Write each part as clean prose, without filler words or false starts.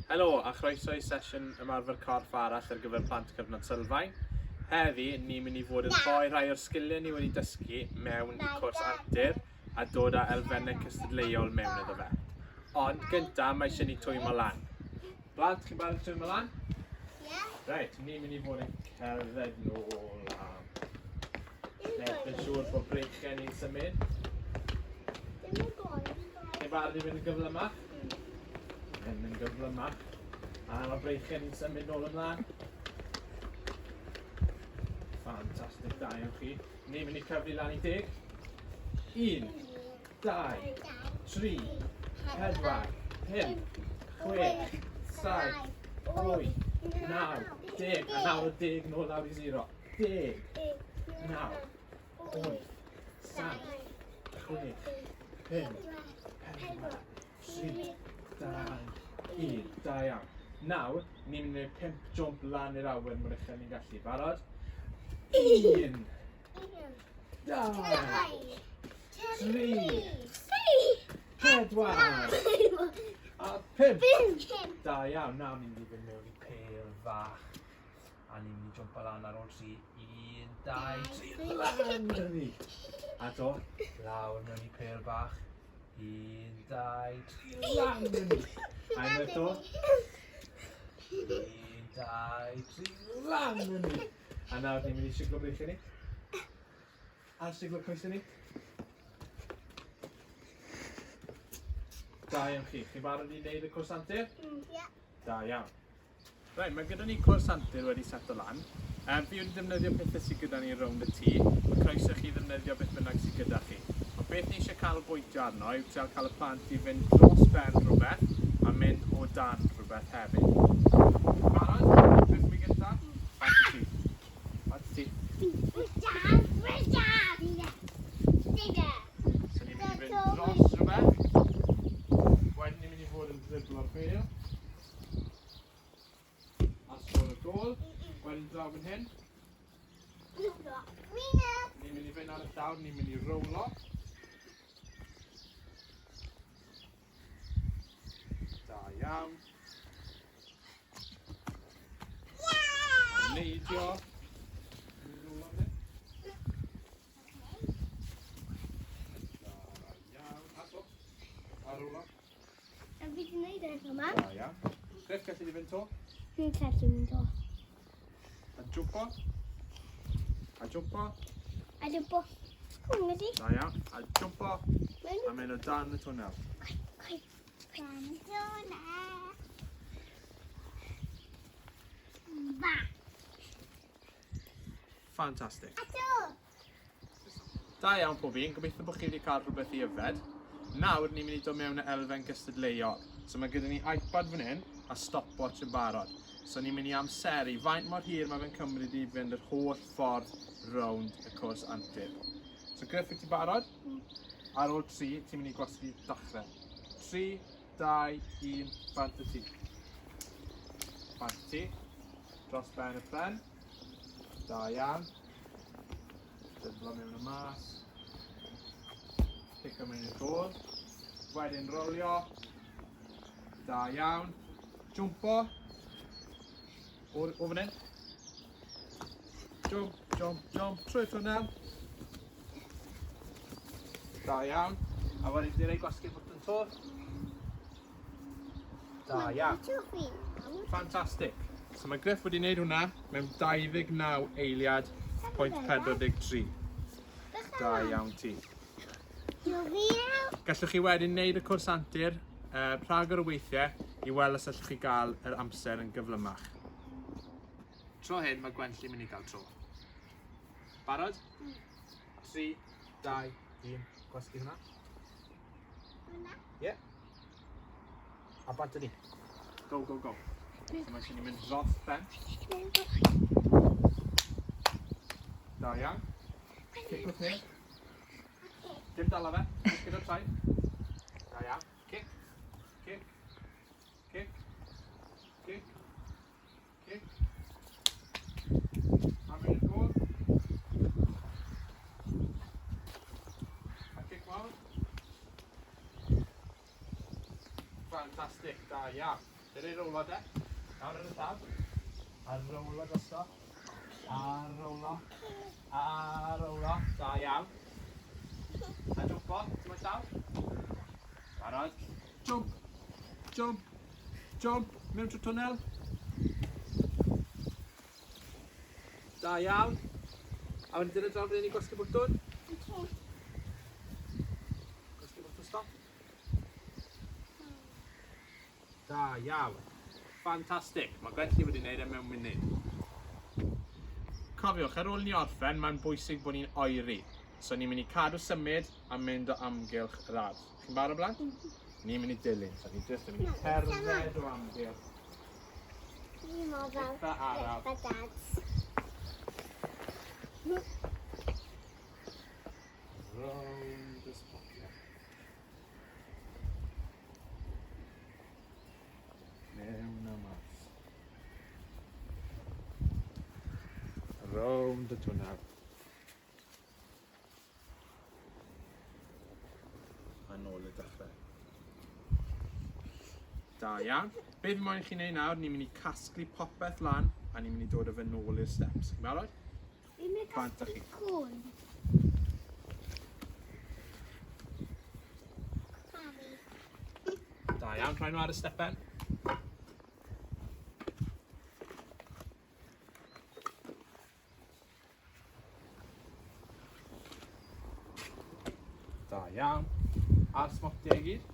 Helo a chroeso i sesiwn ymarfer corff arall ar gyfer plant cyfnod sylfaen. Heddi, ni'n mynd i fod yn rhoi rhai o'r sgiliau ni wedi dysgu mewn i cwrs antur a dod â elfennau cystadleuol mewn iddo fe. Ond gynta, mae eisiau ni twymo lan. Blant, chi'n barod i twymo lan? Ie. Reit, ni'n mynd i fod yn cerdded nôl am. Neu yn siŵr bod breichiau ni'n symud. Ddim yn gorau. Chi'n barod i fynd yn gyflymach? Mynd yn gyflymach. A mae breichiau ni'n symud nôl ymlaen. Ffantastig, da iawn chi. Ni'n mynd i cyfri lan i deg. Un, 2, 3, 4, 5, 6, 7, 8, 9, 10. A nawr o 10 nôl lawr i 0. 10, 9, 8, 7, 6, 5, 4, 3, 2, 1. Da iawn. Nawr, ni'n mynd i wneud 5 jump lan i'r awyr mor uchel ni'n gallu. Barod? 1, 2, 3, 4, a 5. Da iawn, nawr ni'n mynd i fynd mewn i pêl fach. A ni'n mynd i jumpa lan ar ôl 3. 1, 2, 3, lan gyda ni. A to, lawr mewn i pêl bach. 1, 2, 3, lan gyda ni. A unwaith to. 1, 2, 3, lan gyda ni. A nawr ni'n mynd i siglo breichiau ni. A siglo coesau ni. Da iawn chi. Chi'n barod i wneud y cwrs antur? Ie. Da iawn. Reit, mae gyda ni cwrs antur wedi seto lan. Um, fi wedi defnyddio pethau sydd gyda ni rownd y tŷ. Mae croeso chi ddefnyddio beth bynnag sydd gyda chi. Ond beth ni eisiau canolbwyntio arno yw trial cael y plant i fynd dros ben rhywbeth a mynd o dan rhywbeth hefyd. Barod? Beth mi gyntaf? Bant i ti. Bant i ti. So ni'n mynd i fynd dros rhywbeth. Wedyn ni'n mynd i fod yn driblo'r bêl. A sgor y gol. Wedyn draw fan hyn. Ni'n mynd i fynd ar y llawr, ni'n mynd i rowlo. Da iawn. A neidio. Da iawn. A to. A rowlo. A fi wedi gwneud e yma. Da iawn. Griff, gallu di fynd to? Fi'n gallu mynd to. A jwmpo. A jwmpo. A jwmpo. Cwm ydi. Da iawn. A jwmpo. A mynd o dan y twnnel. Dan y twnnel. Ba. Ffantastig. A to. Da iawn pob un, gobeithio bod chi wedi cael rhywbeth i yfed. Nawr ni'n mynd i dod mewn y elfen gystadleuol. So mae gyda ni iPad fan hyn a stopwatch yn barod. So ni'n mynd i amseru faint mor hir mae fe'n cymryd i fynd yr holl ffordd rownd y cwrs antur. So Griff, wyt ti'n barod? Mm. Ar ôl 3, ti'n mynd i gwasgu dechrau. 3, 2, 1, bant y ti. Bant y ti. Dros ben y pren. Da iawn. Dyblo mewn y mas. Cico mewn i'r gôl. Wedyn rolio. Da iawn. Jwmpo. O, o fan hyn. Jump, jump, jump. Trwy'r twnnel. Da iawn. A wedyn direi gwasgu'r bwtwn to. Da iawn. Ffantastig. So mae Griff wedi gwneud hwnna mewn 29 eiliad point 43. Da iawn ti. Gallwch chi wedyn wneud y cwrs antur uh, rhagor o weithiau i weld os allwch chi gael yr amser yn gyflymach. Tro hyn mae Gwenlli mynd i gael tro. Barod? 3, 2, 1, gwasgu hwnna. Hwnna? Ie. Yeah. A bant ni. Go, go, go. So mae eisiau ni mynd dros ben. Da iawn. Cic wrth neb. Dim dala fe. Just gyda'r traed. Da iawn. Cic. Cic. Cic. Cic. Cic. A mynd i'r gôl. A cic mawr. Ffantastig, da iawn. Dyna i rowlo de. Nawr ar y llaw. A rowlo drosto. A rowlo. A rowlo. Da iawn. A jwmpo. Ti'n moyn llaw? Barod. Jump. Jump. Jump. Mewn trwy twnnel. Da iawn. A wedyn dyna draw fan hyn i gwasgu bwtwn. Okay. Gwasgu bwtwn stop. Da iawn. Ffantastig. Mae Gwenlli wedi gwneud e mewn munud. Cofiwch, ar ôl ni orffen, mae'n bwysig bod ni'n oeri. So ni'n mynd i cadw symud a mynd o amgylch yr ardd. Chi'n barod blant? Ni'n mynd i dilyn. So ni'n just yn mynd i cerdded o amgylch. Ni'n mor fel Eitha araf. Eitha dad. Rownd y sbotiau. Mewn a mas. Rownd y twnnel. A nôl y dechrau. Da iawn. Be fi moyn i chi wneud nawr, ni'n mynd i casglu popeth lan a ni'n mynd i dod â fe nôl i'r steps. Chi'n barod? Fi'n mynd i Bant â casglu chi. cwn. Mami. Da iawn, rhoi nhw ar y stepen. Da iawn. A'r smotiau i gyd.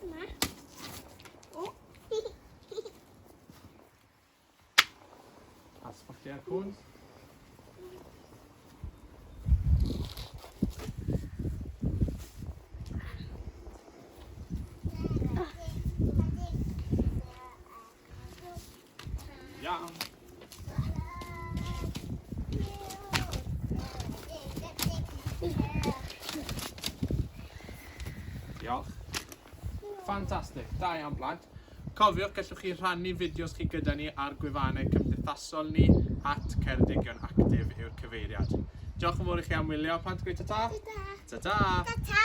Yma. O. A smotiau'r cwns. Iawn. Diolch. Ffantastig. Da iawn blant. Cofiwch, gallwch chi rhannu fideos chi gyda ni ar gwefannau cymdeithasol ni at Ceredigion Actif yw'r cyfeiriad. Diolch yn fawr i chi am wylio. Plant gweud ta-ta. Ta-ta. Ta-ta. Ta-ta.